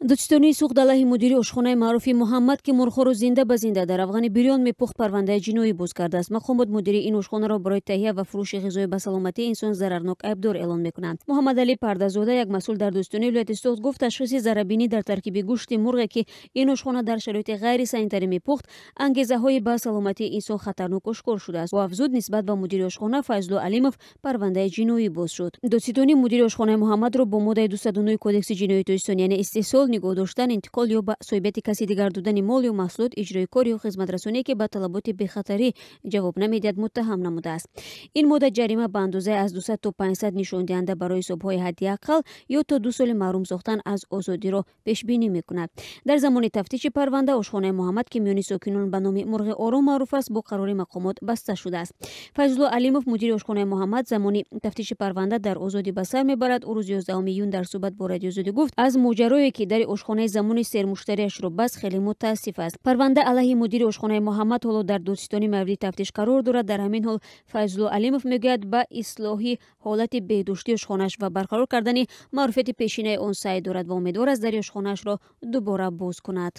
Додситонии Суғд алайҳи мудири ошхонаи маъруфи «Муҳаммад», ки мурғҳоро зинда ба зинда дар равғани бирён мепухт, парвандаи ҷиноӣ боз кардааст. Мақомот мудири ин ошхонаро барои таҳия ва фурӯши ғизои ба саломатии инсон зарарнок айбдор эълон мекунанд. Муҳаммадалӣ Пардазода, як масъул дар додситонии вилояти Суғд, гуфт, ташхиси заррабинӣ дар таркиби гӯшти мурғе, ки ин ошхона дар шароити ғайрисанитарӣ мепухт, ангезаҳои ба саломатии инсон хатарнок ошкор шудааст. Ӯ афзуд, нисбат ба мудири ошхона Файзулло Алимов парвандаи ҷиноӣ боз шуд. Додситонӣ мудири ошхонаи «Муҳаммадро» бо моддаи 209 Кодекси ҷиноии Тоҷикистон, яъне истеҳсол, нигоҳ доштан, интиқол ё ба соҳибияти каси дигар додани мол ё маҳсулот, иҷрои кор ё хизматрасоние, ки ба талаботи бехатарӣ ҷавоб намедиҳад, муттаҳам намудааст. Ин модда ҷарима ба андозаи аз 200 то 500 нишондиҳанда барои ҳисобҳои ҳадди ақал ё то 2 соли маҳрум сохтан аз озодиро пешбинӣ мекунад. Дар замони тафтиши парванда ошхонаи «Муҳаммад», ки миёни сокинон ба номи «Мурғи ором» маъруф аст, бо қарори мақомот баста шудааст. Файзулло Алимов, мудири ошхонаи «Муҳаммад», замони тафтиши парванда дар озодӣ ба сар мебарад. Ӯ рӯзи 11 июн дар суҳбат бо Радиои Озодӣ гуфт, аз моҷарое, ки дари ошхонаи замони сермуштариашро баст, хеле мутаассиф аст. Парванда алайҳи мудири ошхонаи «Муҳаммад» ҳоло дар додситонӣ мавриди тафтиш қарор дорад. Дар ҳамин ҳол Файзулло Алимов мегӯяд, ба ислоҳи ҳолати беҳдоштии ошхонааш ва барқарор кардани маъруфияти пешинаи он саъй дорад ва умедвор аст, дари ошхонаашро дубора боз кунад.